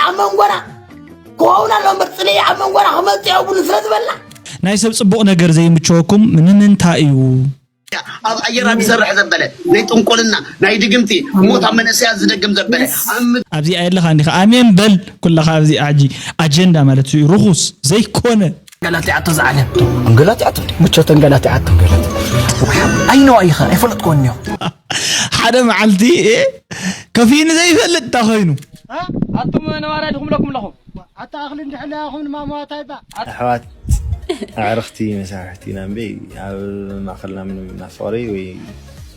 ኣብ መንጎና ክኸውን ኣሎ እምበር፣ ጽልኢ ኣብ መንጎና ክመጽእ የብሉን ስለ ዝበልና። ናይ ሰብ ጽቡቕ ነገር ዘይምችወኩም ንምንታይ እዩ? ኣብ ኣየር ኣብ ዝሰርሕ ዘበለ፣ ናይ ጥንቆልና፣ ናይ ድግምቲ፣ ሞት ኣብ መንእሰያት ዝደግም ዘበለ፣ ኣብ ምድሪ ኣብዚኣ የለኻ እንዲኻ። ኣሜን በል ኩላኻ። ኣብዚኣ ሕጂ ኣጀንዳ ማለት እዩ ርኹስ ዘይኮነ። ገላትያቶ ዝዓለም። ገላትያቶ እንዴ? ምቾተን ገላትያቶ። ኣይነዋ ኢኻ ኣይፈለጥኮን እዮ። ሓደ መዓልቲ፣ እ፣ ከፊኒ ዘይፈልጥ እንታይ ኮይኑ? እ? ኣቱም ነባራይ ድኹም ለኩም ለኹም። ኣታ ኣኽሊ እንድሕለያ ኹም ንማማዋታይ ባ። ኣሕዋት ኣዕርኽቲ መሳርሕቲ ኢና እምበይ ኣብ ማእኸልና ምንም ፍቕሪ ወይ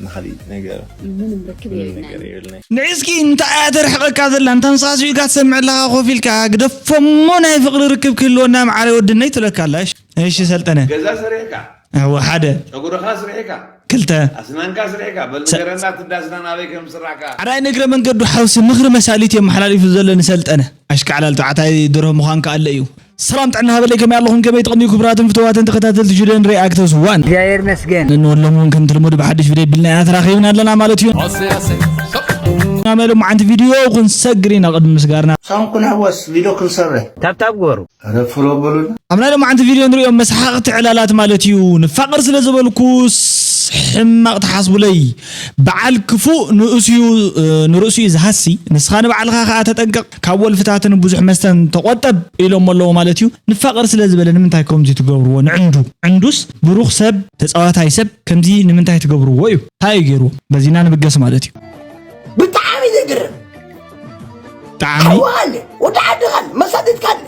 ንኻሊእ ነገር ምንም ርክብ ምንም የብልናን። ነገር የብልናይ። ንዒ እስኪ እንታይ እያ ተርሕቐካ ዘላ? እንታ ንስኻ ስኢልካ ትሰምዕ ኣለኻ ኮፍ ኢልካ ግደፎ እሞ ናይ ፍቕሪ ርክብ ክህልወና መዓረይ ወድነይ ትብለካ ኣላ። እሺ፣ እሺ ሰልጠነ። ገዛ ሰሪሕካ? እወ፣ ሓደ። ጨጉርኻ ስሪሕካ? ክልተ። ኣስናንካ ስሪሕካ? በል ሰ- ንገረና፣ ትዳስና ናበይ ከም ዝስራሕካ? ኣራይ ንግረ መንገዱ ሓውሲ ምኽሪ መሳሊት የመሓላሊፉ ዘሎ ንሰልጠነ። ኣሽካዕላል ተባዕታይ ደርሆ ምዃን ከኣለ እዩ። ሰላም ጥዕና ሃበለይ፣ ከመይ ኣለኹም? ከመይ ትቕንዩ ክቡራትን ፍቱዋትን ተኸታተልቲ ጁደን ሪኣክተርስ ዋን? እግዚኣብሔር ይመስገን። ንወሎም እውን ከምቲ ልሙድ ብሓድሽ ቪድዮ ቢልና ኢና ተራኺብና ኣለና ማለት እዩ። ኣሰይ፣ ኣሰይ። ናብ ናይ ሎማዓንቲ ቪድዮ ክንሰግር ኢና ቅድሚ ምስጋርና። ሳም ኩን ሃወስ ቪድዮ ክንሰርሕ። ታብታብ ግበሩ። ኧረ ፍሎ በሉና። ኣብ ናይ ሎማዓንቲ ቪድዮ ንሪኦም መሰሓቕቲ ዕላላት ማለት እዩ። ንፋቐር ስለ ዝበልኩስ ሕማቕ ተሓስቡለይ። በዓል ክፉእ ንእሱ እዩ፣ እ፣ ንርእሱ እዩ ዝሃሲ። ንስኻ ንባዕልኻ ከኣ ተጠንቀቕ። ካብ ወልፍታትን ብዙሕ መስተን ተቖጠብ ኢሎሞ ኣለዉ ማለት እዩ። ንፋቐር ስለ ዝበለ ንምንታይ ከምዚ ትገብርዎ? ንዕንዱ። ዕንዱስ ብሩኽ ሰብ፣ ተጻዋታይ ሰብ ከምዚ ንምንታይ ትገብርዎ እዩ? እንታይ እዩ ገይርዎ? በዚና ንብገስ ማለት እዩ። ብጣዕሚ ዘግርም። ጣዕሚ? ሓውኻ እንደ፣ ወዲ ዓድኻ እንደ፣ መሳድድካ እንደ፣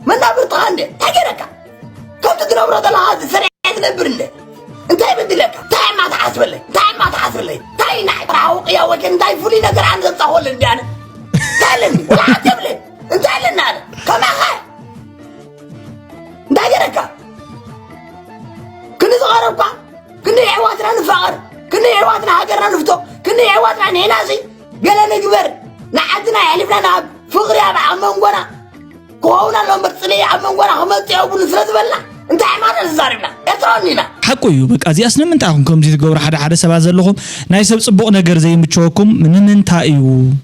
መናብርትኻ እንደ፣ እንታይ ገይረካ? ከምቲ ትነብሮ ዘለኻ እዚ ሰሪዐ ዝነብር እንደ፣ እንታይ በድለካ? እንታይ እማ ትሓስበለይ? እንታይ እማ ትሓስበለይ? እንታይ ናይ ጥራዊ ቅያ ወይ ከ እንታይ ፍሉይ ነገር ኣነ ዘምጻእኩ ኣለኒ እንዲ ኣነ? እንታይ ኣለኒ? ወላ ሓንቲ የብለይ። እንታይ ኣለኒ ኣነ? ከማኻ? እንታይ ገይረካ? ክንዲ ዝቐረብካ፣ ክንዲ ኣሕዋትና ንፋቐር፣ ክንዲ ኣሕዋትና ሃገርና ንፍቶ፣ ክንዲ ኣሕዋትና ንሕና እዚ ገለ ንግበር፣ ንዓድና የሕሊፍና ንሃብ፣ ፍቕሪ ኣብ፣ ኣብ መንጎና ክኸውን ኣሎ እምበር፣ ጽልኢ ኣብ መንጎና ክመጽእ የብሉን ስለ ዝበልና፣ እንታይ ማለት ተዛሪብና? ኤርትራውያን ኢና። ሓቁ እዩ። በቃ፣ እዚኣስ ንምንታይ ኢኹም ከምዚ ትገብሩ? ሓደ ሓደ ሰባት ዘለኹም፣ ናይ ሰብ ጽቡቕ ነገር ዘይምችወኩም ንምንታይ እዩ?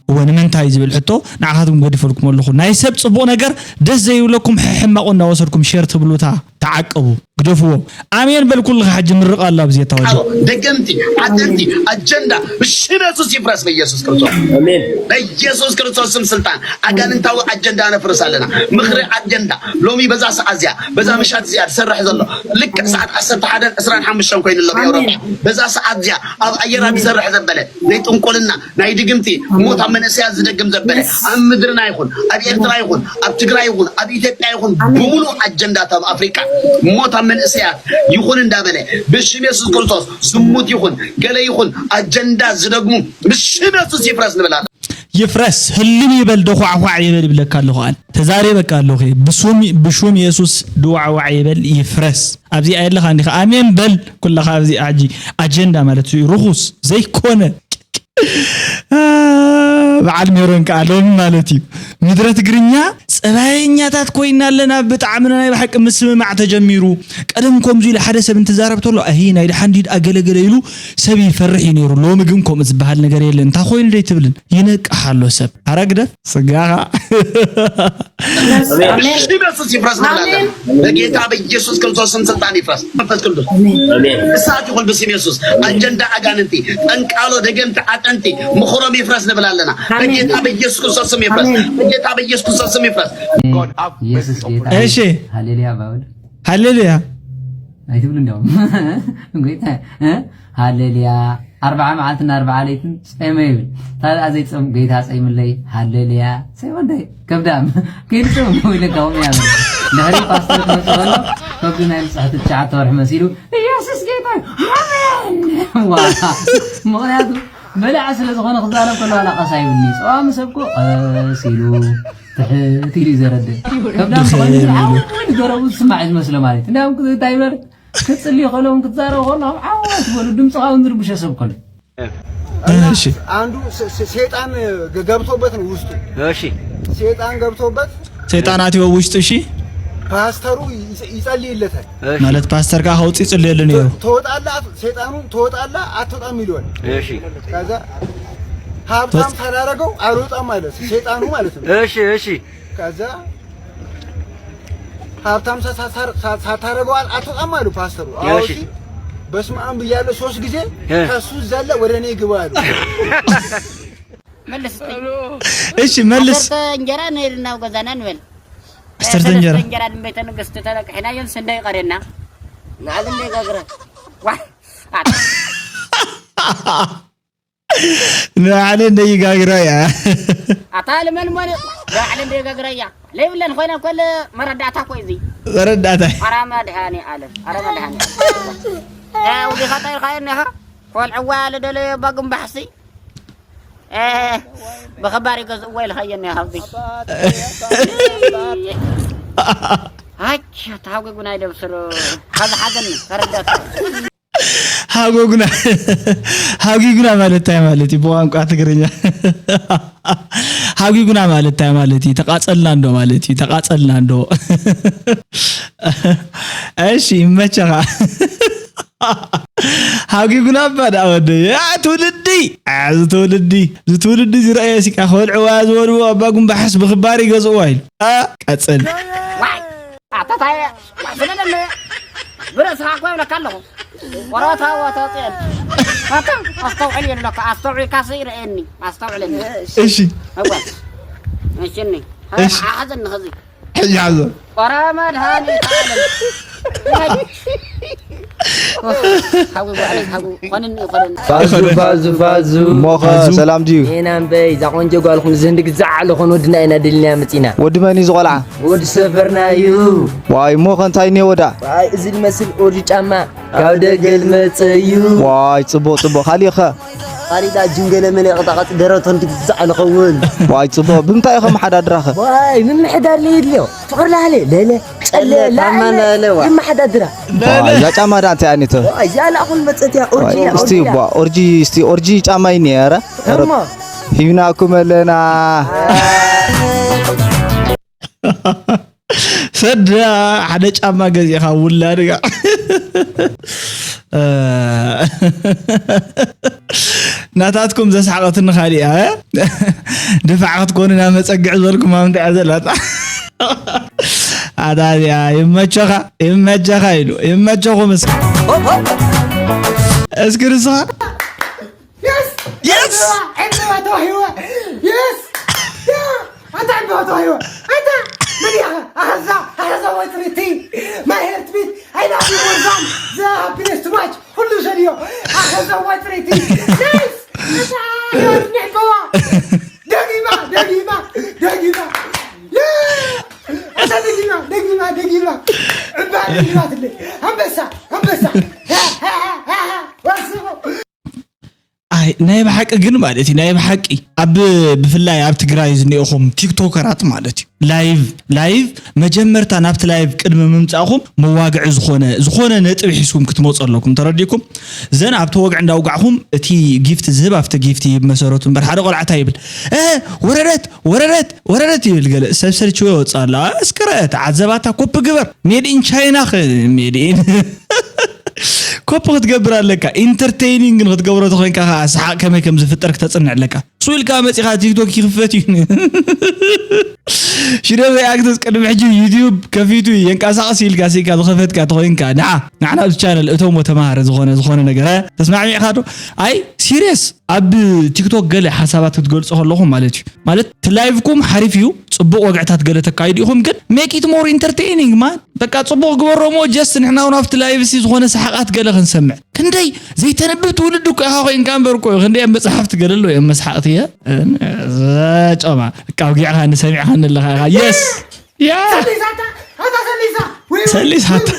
እወ፣ ንምንታይ ዝብል ሕቶ ንዓኻትኩም ገዲፈልኩም ኣለኹ። ናይ ሰብ ጽቡቕ ነገር ደስ ዘይብለኩም፣ ሕሕማቑ እናወሰድኩም ሼር ትብሉታ ተዓቀቡ፣ ግደፍዎ። ኣሜን በል ኩልኻ። ሕጂ ምርቕ ኣሎ ኣብዚ የታወጀ። ቃሎ፣ ደገምቲ፣ ዓደንቲ፣ ኣጀንዳ፣ ብሽም የሱስ ይፍረስ በኢየሱስ ክርስቶስ። ኣሜን። በኢየሱስ ክርስቶስ ስም ስልጣን፣ ኣጋንንታዊ ኣጀንዳ ነፍርስ ኣለና። ምኽሪ ኣጀንዳ፣ ሎሚ በዛ ሰዓት እዚኣ፣ በዛ ምሻት እዚኣ ዝሰርሕ ዘሎ፣ ልክዕ ሰዓት ዓሰርተ ሓደን ዕስራን ሓሙሽተን ኮይኑ ኣሎ ብኤውሮጳ። በዛ ሰዓት እዚኣ፣ ኣብ ኣየር ኣብ ዝሰርሕ ዘበለ፣ ናይ ጥንቆልና፣ ናይ ድግምቲ፣ ሞት ኣብ መንእሰያት ዝደግም ዘበለ፣ ኣብ ምድርና ይኹን፣ ኣብ ኤርትራ ይኹን፣ ኣብ ትግራይ ይኹን፣ ኣብ ኢትዮጵያ ይኹን፣ ብምሉእ ኣጀንዳት ኣብ ኣፍሪቃ፣ ሞት ኣብ መንእሰያት ይኹን እንዳበለ፣ ብሽም የሱስ ክርስቶስ፣ ዝሙት ይኹን፣ ገለ ይኹን፣ ኣጀንዳ ዝደግሙ፣ ብሽም የሱስ ይፍረስ ንብል ኣለና። ይፍረስ፣ ህልም ይበል፣ ደዃዕኳዕ ይበል ይብለካ ኣለኹ ኣነ። ተዛሪበካ ኣለኹ። ብሱም-፣ ብሹም የሱስ ድዋዕዋዕ ይበል፣ ይፍረስ። ኣብዚኣ የለኻ እንዲኻ። ኣሜን በል ኩላኻ። ኣብዚኣ ሕጂ ኣጀንዳ ማለት እዩ። ርኹስ ዘይኮነ። አ፣ በዓል ሜሮን ከኣ ሎሚ ማለት እዩ። ምድረ ትግርኛ ጸባየኛታት ኮይና ኣለና። ብጣዕሚ ናይ ብሓቂ ምስምማዕ ተጀሚሩ። ቀደም ከምዚ ኢሉ ሓደ ሰብ እንትዛረብ ተሎ፣ "ኣሂ፣ ናይ ደሓን ዲድ ኣገለገለ" ኢሉ ሰብ ይፈርሕ እዩ ነይሩ። ሎሚ ግን ከምኡ ዝበሃል ነገር የለን። እንታይ ኮይኑ ደይ ትብልን? ይነቅሕ ኣሎ ሰብ። ኣረ ግደፍ፣ ስጋኻ። ኣሜን። ብሽም የሱስ ይፍረስ ንብላለን። ኣሜን። በጌታ በኢየሱስ ክርስቶስ ስም ስልጣን ይፍረስ። መንፈስ ቅዱስ። ኣሜን። እሳት ይኹን ብስም የሱስ። ኣጀንዳ ኣጋንንቲ፣ ጠንቃሎ፣ ደገምቲ፣ ዓጠንቲ፣ ምኽሮም ይፍረስ ንብል ኣለና። ኣሜን። በጌታ በኢየሱስ ክርስቶስ ስም ይፍረስ። ኣሜን። በጌታ በኢየሱስ ክርስቶስ ስም ይፍረስ። ኢየሱስ ጌታ። እሺ። ሃሌሉያ ባብል። ሃሌሉያ። ኣይትብሉ እንዲያውም። ጎይታ፣ እ? ሃሌሉያ። ኣርብዓ መዓልትን ኣርብዓ ለይትን ጸመ ይብል። ታዲያ ዘይጸም ጎይታ ጸይምለይ። ሃሌሉያ። ሰይ ወደይ፣ ከብዳም። ከይዱ ጸም ኢለ ካሁን ያለ። ድሕሪ ፓስተር ክመጽእ ከሎ፣ ከብዱ ናይ ንጽሕቲ ትሽዓተ ወርሒ መሲሉ፣ "ኢየሱስ ጌታ እዩ። ኣሜን!" ዋ። ምኽንያቱ፣ በላዕ ስለ ዝኾነ ክዛረብ ከሎ ዋላ ቀስ ኣይብልኒ። ጸዋሚ ሰብ እኮ ቀስ ኢሉ፣ ትሕት ኢሉ እዩ ዘረድእ። ከብዳም ዝኾነ ዓው ኢሉ ገረቡ ዝስማዕ እዩ ዝመስሎ ማለት እዩ። እንዲያውም እንታይ ይብለር? ክትጽልይ ከሎ እውን ክትዛረብ ከሎ፣ ኣብ ዓው ትበሉ፣ ድምጽኻ እውን ዝርብሾ ሰብ ከሎ። እና እሺ። አንዱ ስ-፣ ስ-፣ ሰይጣን ገ-፣ ገብቶበት ነው ውስጡ። እሺ። ሰይጣን ገብቶበት ሰይጣን አትዮ ውስጡ፣ እሺ። ፓስተሩ ይጸ-፣ ይጸልይለታል። እሺ። ማለት ፓስተር ጋር ሀውጽ ይጸልየልን ነው። ትወጣለህ፣ አት-፣ ሰይጣኑ ትወጣለህ አትወጣም ይለዋል። እሺ። ከዛ ሀብታም ሳላረገው አልወጣም ማለት ነው፣ ሰይጣኑ ማለት ነው። እሺ እሺ ከዛ ሀብታም ሳ- ሳ- ሳ- ሳ- ሳታረገው አል- አትወጣም አሉ ፓስተሩ። አዎ እሺ። እሺ። በስመ አብ ብያለሁ ሶስት ጊዜ። እ። ከሱ ዘለ ወደ እኔ ግባ አሉ። መልስ እስቲ። እሺ መልስ። ዓሰርተ እንጀራ ንሄድና ኣብ ገዛና ንበል። ዓሰርተ እንጀራ። እንጀራ ድም ቤተ ንግስት ተለቅሕናዮን ስንደይ ቀደና። ንዓለም ደጋግራ ዋ ንዓለ እንደይጋግራ እያ። ኣታ ልመን ሞኒ ንዓለም ደጋግራ እያ። ለይብለን ኮይና ኮለ መረዳእታ ኮይ እዚ መረዳእታ። ኣራ መድሃኒ ዓለም ኣራ መድሃኒ ዓለም። ውዲኻ ጠይርካዮ እኒኻ ኮልዕዋ ልደለዮ ባጉም ባሕሲ ብኽባር ይገዝእዎ ኢልካዮ እኒኻ ኣብዚ ኣቸ ተሃጎጉና ይደብስሩ ካብ ሓዘኒ ተረዳት ሃጎጉና ሃጊጉና ማለት እንታይ ማለት እዩ ብቋንቋ ትግርኛ? ሃጊጉና ማለት እንታይ ማለት እዩ? ተቃጸልና እንዶ ማለት እዩ። ተቃጸልና እንዶ። እሺ ይመቸኻ። ሃጊጉና እባ ደኣ ወደይ። ያ ትውልዲ፣ ያ እዚ ትውልዲ፣ እዚ ትውልዲ እዚ ረኣየ ሲቃ ከወልዕዋ ዝበልዎ ኣባ ጉንባሕስ ብኽባር ይገዝእዋ ኢሉ። ኣ፣ ቀጽል። ዋይ ኣታታይ ስለ ደለ ብርእስኻ እኮ ይብለካ ኣለኹ። ቆረታ ወተጤን ኣታ ኣስተውዕል ይብለካ። ኣስተውዒልካ ስይረኤኒ ኣስተውዕለኒ እሺ እወ እሽኒ እሺ። ሓዘኒ ኸዚ ሕጂ ሓዞ። ቆረ መድሃኒት ዓለም ሓዊ ባዕለይ ሓዊ ኾንኒ ኾንኒ ፋዙ ፋዙ ፋዙ ሞኸ ሰላም ድዩ? ኔና እምበይ እዛ ቆንጆ ጓልኩም እዚ ህንዲ ግዛዕ ኣለኹን ወድና ኢና ደሊና መፂና። ወዲ መን እዩ ዝቆልዓ? ወዲ ሰፈርና እዩ። ዋይ ሞኸ እንታይ እኒኦ ወዳ? ዋይ እዚ ዝመስል ኦርጂ ጫማ ካብ ደገ ዝመፀ እዩ። ዋይ ፅቡቕ ፅቡቕ ካሊእ ኸ? ካሊዳ ጅንገለ መለ ቅጣቐጥ ደረቶ ህንዲ ግዛዕ ኣለኸውን። ዋይ ፅቡቕ ብምንታይ ኢኸ መሓዳድራ ኸ? ዋይ ምምሕዳር ለየድልዮ ትቑር ላህለ ለለ ጨለ ታመነ ላለ ለዋ። ይመሓዳድራ። ዋይ እዛ ጫማ ዳ እንታይ ዓይነት? ዋይ እዚኣ ላእኹን መፀት እያ ኦርጂ እያ እስቲ ኦርጂ እያ። ቧ ኦርጂ እስቲ ኦርጂ ጫማ ይኒ ኧረ እሞ ሂብናኩም ኣለና። ሰዳ ሓደ ጫማ ገዚእኻ ውላድጋ ናታትኩም ዘስሓቐትኒ ካሊኣ እ? ድፋዕ ክትኮኑ ናብ መፀግዒ ዘልኩም ኣብ እንታይ እያ ዘላታ ኣታዚኣ ይመቸኻ ይመቸኻ ኢሉ ይመቸኹም እስኪ እስኪ ንስኻ Yes! Yes! ዕንበባ ተዋሂበ! Yes! ያ! ኣንታ ዕንበባ ተዋሂበ! ኣንታ መን ኢኻ? ኣኸዛ! ኣኸዛ ወይ ትሪቲ! My heartbeat! I love you more than the happiness too much! ኩሉ ሸድዮ! ኣኸዛ ወይ ትሪቲ! Nice! ኣንታ ህይወት ዕንበባ! ደጊማ! ደጊማ! ደጊማ! ያ! ኣንታ ደጊማ! ደጊማ! ደጊማ! ዕንበባ ደጊማትለይ! ኣንበሳ! ኣንበሳ! ወስኹ! ኣይ ናይ ብሓቂ ግን ማለት እዩ ናይ ብሓቂ ኣብ ብፍላይ ኣብ ትግራይ ዝኒኦኹም ቲክቶከራት ማለት እዩ ላይቭ ላይቭ መጀመርታ ናብቲ ላይቭ ቅድሚ ምምፃእኹም መዋግዒ ዝኾነ ዝኾነ ነጥቢ ሒዝኩም ክትመፁ ኣለኩም ተረዲእኩም ዘን ኣብቲ ወግዒ እንዳውጋዕኹም እቲ ጊፍት ዝህብ ኣብቲ ጊፍት ይህብ መሰረቱ እምበር ሓደ ቆልዓታ ይብል እ ወረደት ወረደት ወረደት ይብል ገለ ሰብ ሰልችዎ ይወፅእ ኣሎ እስክረት ዓዘባታ ኮፕ ግበር ሜድ ኢን ቻይና ሜድ ኢን ኮፕ ክትገብር ኣለካ ኢንተርቴይኒንግ ክትገብሮ ተኮይንካ ከዓ ሰሓቅ ከመይ ከም ዝፍጠር ክተፅንዕ ኣለካ ሱ ኢልካ መፂኻ ቲክቶክ ይክፈት እዩ ሽደ ሪኣክትስ ቅድሚ ሕጂ ዩትዩብ ከፊቱ የንቀሳቀስ ኢልካ ስኢካ ዝኸፈትካ ተኮይንካ ንዓ ንዓና ኣብዚ ቻነል እቶም ወተማሃረ ዝኾነ ዝኾነ ነገር ተስማዕሚዕካ ዶ ኣይ ሲሪየስ ኣብ ቲክቶክ ገለ ሓሳባት ክትገልፁ ከለኹም ማለት እዩ ማለት እቲ ላይቭኩም ሓሪፍ እዩ ፅቡቅ ወግዕታት ገለ ተካይዱ ኢኹም ግን make it more entertaining man በቃ ፅቡቅ ግበሮሞ just ንሕና እውን ኣብቲ ላይቭ ሲ ዝኾነ ሰሓቃት ገለ ክንሰምዕ ክንደይ ዘይተንብብ ትውልድ እኮ ኢኻ ኮይንካ እምበር እኮ ክንደይ ኣብ መፅሓፍ ትገለሎ እዮም መስሓቅቲ እየ ጨማ በቃ ውጊዕካ ንሰሚዕካ ንለካ ኢኻ yes yeah ሰሊሳታ! ኣታ ሰሊሳ! ወይ ሰሊሳታ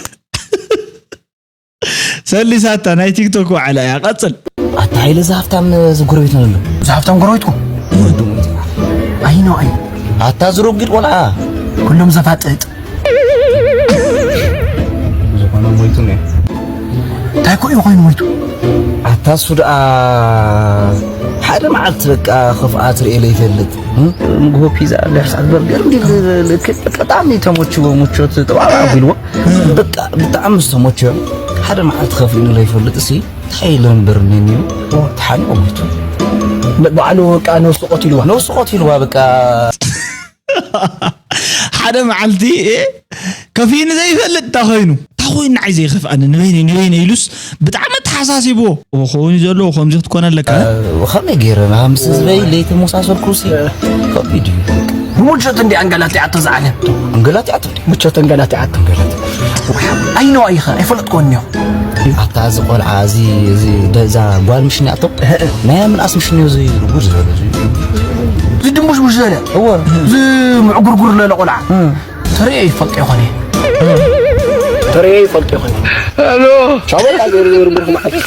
ሰሊሳታ ናይ ቲክቶክ ዋዕላ እያ ቀፅል ኣታ ሃይለ እዚ ሃብታም እዚ ጎረቤትና ዘሎ እዚ ሃብታም ጎረቤትኩም ኣይ ነው ኣይ ኣታ ዝረጉድ ቆልዓ ኩሎም ዘፋጥጥ ዝኾነ ሞይቱ ነው እንታይ ኮ እዩ ኮይኑ ሞይቱ ኣታ እሱ ደኣ ሓደ መዓልቲ በቃ ክፍኣት ርእየ ለይፈልጥ ምግቦ ፒዛ ልሕሳት በርገር እንዲ በጣም ተሞችዎ ሙቾት ጠባብ ኣቢልዎ በቃ ብጣዕሚ ዝተሞቸ ሓደ መዓልቲ ከፍሊኑ ለይፈልጥ እሲ እንታይ ለንበር ሜኒዩ ተሓኒቆ ሞይቱ ባዕሉ በቃ ነብሱ ቀቲልዋ። ነብሱ ቀቲልዋ በቃ። ሓደ መዓልቲ፣ እ፣ ከፊኡኒ ዘይፈልጥ እንታይ ኮይኑ? እንታይ ኮይኑ ንዓይ ዘይኸፍኣኒ? ንበይነይ፣ ንበይነይ ኢሉስ ብጣዕሚ ኣተሓሳሲብዎ። ክኸውን እዩ ዘለዎ፣ ከምዚ ክትኮን ኣለካ። እ፣ ከመይ ገይረ? ምስ ህዝበይ ለይተመሳሰልኩ ሲ ከቢድ እዩ። ብምቾት እንዲ ኣንገላቲዓቶ ዝዓለም። ኣንገላቲዓቶ? ምቾት ኣንገላቲዓቶ። ኣንገላቲ-፣ ኣይነዋ ኢኻ፣ ኣይፈለጥክዎን እኒኦ። ኣታ እዚ ቆልዓ፣ እዚ፣ እዚ፣ ደ-፣ እዛ ጓል ምሽኒ ኣቶ? ናይ ምንኣስ ምሽኒ እዚ ርጉር ዝበለ እዚ። እዚ ድንቡሽቡሽ ዝበለ? እወ። እዚ ምዕጉርጉር ዝበለ ቆልዓ? እ። ተርእዮ ይፈልጦ ይኾን እየ። ተርእዮ ይፈልጦ ይኾን እየ። ሄሎ። ሻበል ኣገይሩ ዘይሩ ብሩኽ መዓልቲ።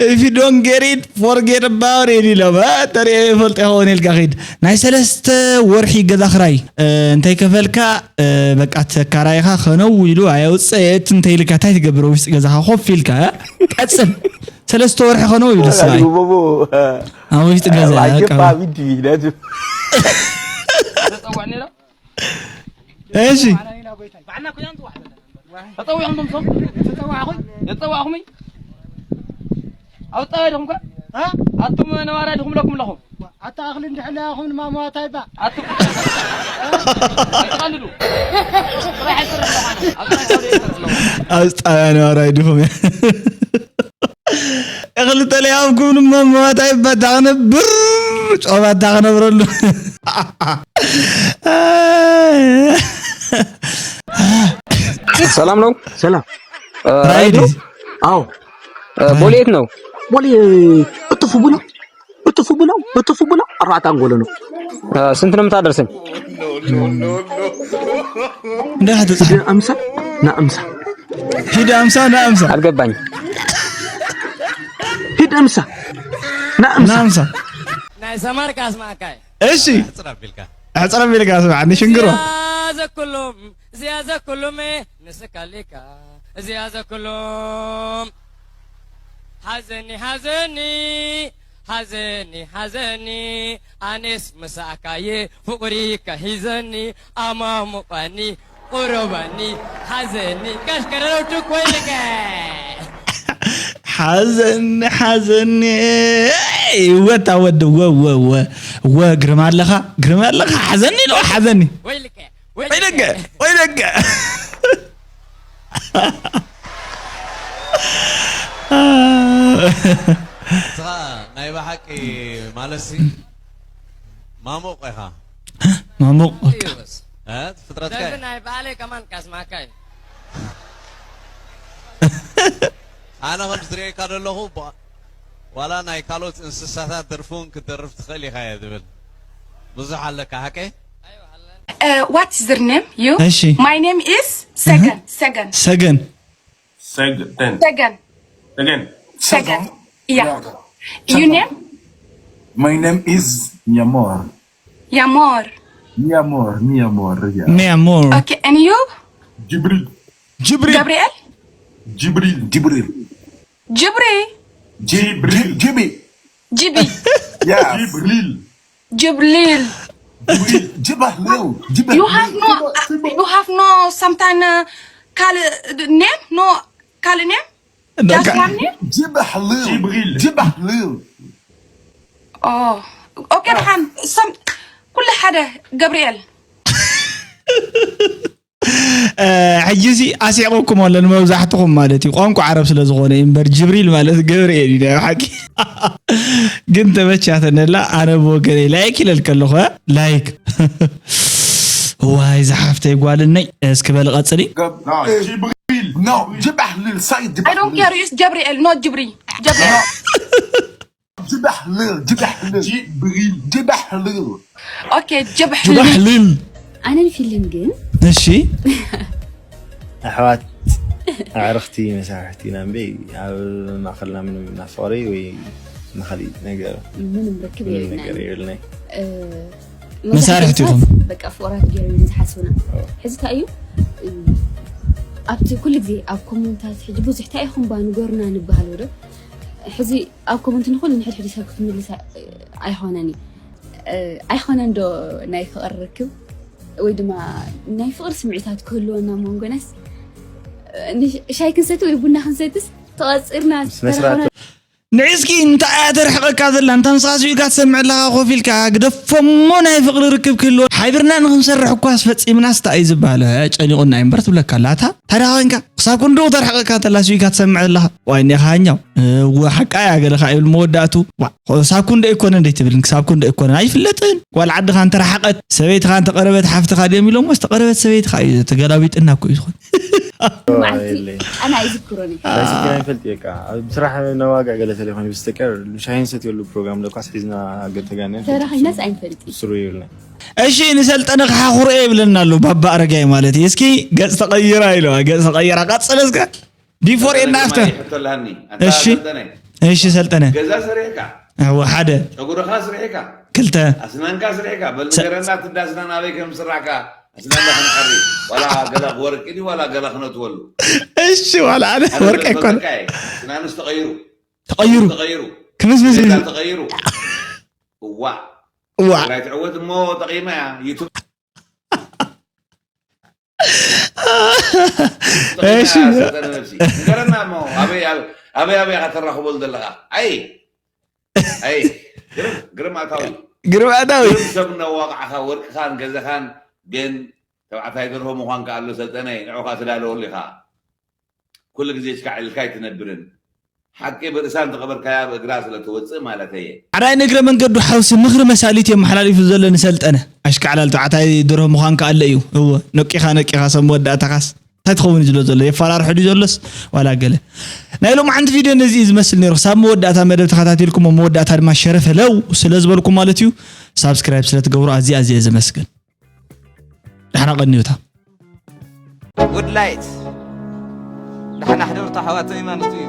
If you don't get it, forget about it ኢሎም፣ እ፣ ተርእዮ ይፈልጦ ይኸውን ኢልካ ኺድ። ናይ ሰለስተ ወርሒ ገዛ ኽራይ፣ እ፣ እንተይከፈልካ፣ እ፣ በቃ ተካራይኻ ከነው ኢሉ ኣየውፅእ የእቲ እንተይልካ እንታይ ትገብር? ኣብ ውሽጢ ገዛኻ ኮፍ ኢልካ፣ እ፣ ቀፅል። ሰለስተ ወርሒ ከነው ይብል ሰብኣይ። ቦቦ፣ ኣብ ውሽጢ ገዛ፣ ኣጀባ በቃ። ቢዲ ነዚ። እሺ። ተጸዊዕኹም ዶም ሶም? ተጸዋዕኹም? የጸዋዕኹም? ኣብ ጣብያ ዲኹም ከ? እ? ኣቱም ነባራይ ዲኹም ለኩም ለኹም? ኣታ ኣኽሊ እንድሕር ለያኹም ንማማዋታይ ባ? ኣቱም? ኣይትቐልዱ። ስራሕ ይሰርሕ ኣለኹ ኣነ። ኣብ ጣብያ ዲኹም? ኣብ ጣብያ ነባራይ ዲኹም? እኽሊ ተለያብኩም ድማ መዋታይ ባታ ክነብር፣ ጨዋታ ክነብረሉ። ሰላም ነው? ሰላም። እ፣ ራይድ ራይድ ነው? ነው? አዎ። እ፣ ቦሌ የት ነው? ቦሌ እጥፉ ብለው፣ እጥፉ ብለው፣ እጥፉ ብለው፣ ኣርባዕተ ኣንጎሎ ነው። እ፣ ስንት ነው የምታደርሰኝ? እንደ ሀተ ጻፍ። ሂድ ኣምሳ፣ ና ኣምሳ። ሂድ ኣምሳ፣ ና ኣምሳ። ኣልገባኝ። ሂድ ኣምሳ፣ ና ኣምሳ። ና ኣምሳ። ናይ ሰመር ካስማካይ። እሺ። ሕጽር ኣቢልካ። ሕጽር ኣቢልካ ስማዕ፣ ንሽንግሮ። እዚኣ ዘኩሉም፣ እዚኣ ዘኩሉም፣ ንስካ ሊካ። እዚኣ ዘኩሉም። ሓዘኒ፣ ሓዘኒ፣ ሓዘኒ፣ ሓዘኒ፣ ኣነስ ምሳእካየ ፍቕሪ ከሂዘኒ፣ ኣማሙቐኒ፣ ቁረበኒ፣ ሓዘኒ፣ ቀሽቀረረው ትኮይልከ። ሓዘኒ፣ ሓዘኒ፣ እወ፣ እታ ወዲ፣ እወ፣ እወ፣ እወ፣ እወ፣ ግርም ኣለኻ፣ ግርም ኣለኻ፣ ሓዘኒ ኢልዋ፣ ሓዘኒ። ወይልከ፣ ወይልከ፣ ወይልከ። ንስኻ ናይ ብሓቂ ማለትሲ ማሙቕ ኢኻ። ማሙቕ፣ በቃ። እ? ፍጥረትካ ነዚ እዩ። ናይ ባዕለይ ከማን ካስማካ እዩ። ኣነ ከም ዝርእየካ ዘለኹ፣ ባ-፣ ዋላ ናይ ካልኦት እንስሳታት ደርፊ እውን ክትደርፍ ትኽእል ኢኻ እየ ዝብል። ብዙሕ ኣለካ፣ ሓቀይ? Uh, what's your name? You? እሺ። My name is Segan. እህ። Segan. ሰገን። Segen. Segan. Segen. Segan. Yeah. Yeah. Your name? My name is Nyamor. Yamor. Nyamor, Nyamor, yeah. Mi amor. Okay, and you? Jibril. ጅብሪል። Gabriel? Jibril, Jibril. Jibri? Jibril. Jibi. Jibi. Yeah. Jibril. Jibril. Jibril. Jibah Lil. Jibah You have Lil. No, uh, you have no sometime, uh, call, uh, name? No call name? No Just call. One name? Jibah Lil. Jibril. Jibah Lil. Oh. Okay, Rahan. Some ኩሉ ሓደ ገብርኤል። እ፣ ሕጂ እዚ ኣስዒቑኩም ኣሎ ንመብዛሕትኹም ማለት እዩ፣ ቋንቋ ዓረብ ስለ ዝኾነ እዩ እምበር፣ ጅብሪል ማለት ገብርኤል እዩ ናይ ብሓቂ። ግን ተመቻተነላ፣ ኣነ ብወገነይ ላይክ ኢለልከ ኣለኹ፣ እ፣ ላይክ። ዋይ፣ ዝሓፍተይ ጓልነይ፣ እስኪ በል ቀጽሊ። Gab-, Jibril. No, Jibah Lil. Say Jibah Lil. I don't care. Use ገብርኤል, not ጅብሪ። ገብርኤል። Jibah Lil, Jibah Lil. Jibril, Jibah Lil. Okay, Jibah Lil. ጅባሕ ልል። ኣነን ፊልን ግን እሺ። ኣሕዋት ኣዕርኽቲ መሳርሕቲ ኢና እምበይ ኣብ ማእኸልና ምንም ናፍቕሪ ወይ ናኻሊእ ነገር ምንም ርክብ ምንም የብልናን። ነገር የብልናይ። እ፣ መሳርሕቲ መብዛሕትኡ ኢኹም። ሰብ በቃ ፍቑራት ገይሩ እዩ ዝሓስብና። ሕዚ እንታይ እዩ? እ፣ ኣብቲ ኩሉ ግዜ ኣብ ኮመንታት ሕጂ ብዙሕ እንታይ ኢኹም ባ ንገሩና ንበሃል ወዶ። ሕዚ ኣብ ኮመንት ንኹሉ ንሕድሕድ ሰብ ክትምልስ ኣይ-፣ ኣይኾነን እዩ። እ፣ ኣይኾነን ዶ ናይ ፍቕሪ ርክብ ወይ ድማ ናይ ፍቕሪ ስምዒታት ክህልወና መንጎናስ? እ፣ ንሽ-፣ ሻይ ክንሰቲ ወይ ቡና ክንሰትስ ተቐጺርና ስነ ስርዓት ንዒ እስኪ እንታይ እያ ተርሕቐካ ዘላ? እንታ ንስኻ ስኢልካ ትሰምዕ ኣለኻ ኮፍ ኢልካ ግደፎሞ ናይ ፍቕሪ ርክብ ክህልዎ ሓቢርና ንክንሰርሕ እኳስ ፈጺምናስ እንታይ እዩ ዝበሃል? ጨኒቑና እዩ እምበር ትብለካ ኣላ። ኣታ ታዲያ ኮይንካ ክሳብ ክንድኡ ተርሕቐካ ተላ ስኢልካ ትሰምዕ ኣለኻ? ዋይ እኒኻ ሃኛው እወ ሓቃ እያ ገለኻ ይብል መወዳእቱ። ዋ ክሳብ ክንድኡ ኣይኮነን ደይትብልን ክሳብ ክንድኡ ኣይኮነን ኣይፍለጥን። ጓል ዓድኻ እንተረሓቐት ሰበይትኻ እንተቐረበት ሓፍትኻ ድዮም ኢሎሞ ዝተቐረበት ሰበይትኻ እዩ ተገላቢጥና እኮ እዩ ዝኾን መዓልቲ ኣነ ኣይዝክሮን እዩ ላይስኪና ይፈልጥ እየ ከዓ ኣብ ስራሕ ነዋግዕ ገለ ተለይኮነ ብስተቀር ሻሂ ንሰትየሉ ፕሮግራም ለኳስ ሒዝና ገተጋነ ተራኺብናስ ኣይንፈልጥ እዩ ስሩ ይብልና እሺ ንሰልጠነ ክሓኹርኤ ይብለና ኣሎ ባባ ኣረጋይ ማለት እዩ እስኪ ገፅ ተቐይራ ኢለዋ ገፅ ተቐይራ ቀፅለ እስከ before and after ሕቶላኒ እሺ እሺ ሰልጠነ ገዛ ሰሪሕካ እወ ሓደ ጨጉርኻ ስሪሕካ ክልተ ኣስናንካ ስሪሕካ በል ንገረና ትዳ ኣስናን ኣበይ ከም ዝስራሕካ ኣስናንና ክንቀሪ ዋላ ገላ ክወርቂ ድዩ ዋላ ገላ ክነትወሉ እሺ ዋላ ኣነ ወርቂ ኣይኮነ ኣስናንስ ተቐይሩ ተቐይሩ ተቐይሩ ክምዝምዝ ገዛ ተቐይሩ እዋ እዋ ትግራይ ትዕወት እሞ ጠቒማ እያ ዩቱብ እሺ ሰልጠነ ነብሲ ንገረና እሞ ኣበይ ኣበይ ኣበይ ኣበይ ኢኻ ተራኽበሉ ዘለኻ ኣይ ኣይ ግርም ግርም ኣታዊ ግርማታዊ ግርም ሰብ እናዋቃዕኻ ወርቅኻን ገዛኻን ግን ተባዕታይ ደርሆ ምዃንካ ኣሎ ሰልጠነ ንዑኻ ትዳለወሉ ኢኻ ኩሉ ግዜ እስካዕ ኢልካ ኣይትነብርን ሓቂ ብርእሳ እንተቐበርካያ ብእግራ ስለ ትወፅእ ማለተየ ሓራይ ንእግረ መንገዱ ሓውሲ ምኽሪ መሳሊት የመሓላሊፉ ዘሎ ንሰልጠነ ኣሽካዕላል ተባዕታይ ደርሆ ምዃንካ ኣለ እዩ እወ ነቂኻ ነቂኻ ሰብ መወዳእታኻስ እንታይ ትኸውን እዩ ዝሎ ዘሎ የፈራርሑ ድዩ ዘሎስ ዋላ ገለ ናይ ሎማዓንቲ ቪድዮ ነዚ እዩ ዝመስል ነይሩ ክሳብ መወዳእታ መደብ ተኸታቲልኩም መወዳእታ ድማ ሸረፈ ለው ስለ ዝበልኩም ማለት እዩ ሳብስክራይብ ስለ ትገብሩ ኣዝየ ኣዝየ ዘመስግን ዳሕና ቀንዩታ ጉድ ላይት ዳሕና ሕደሩ ተሓዋተይ ማለት እዩ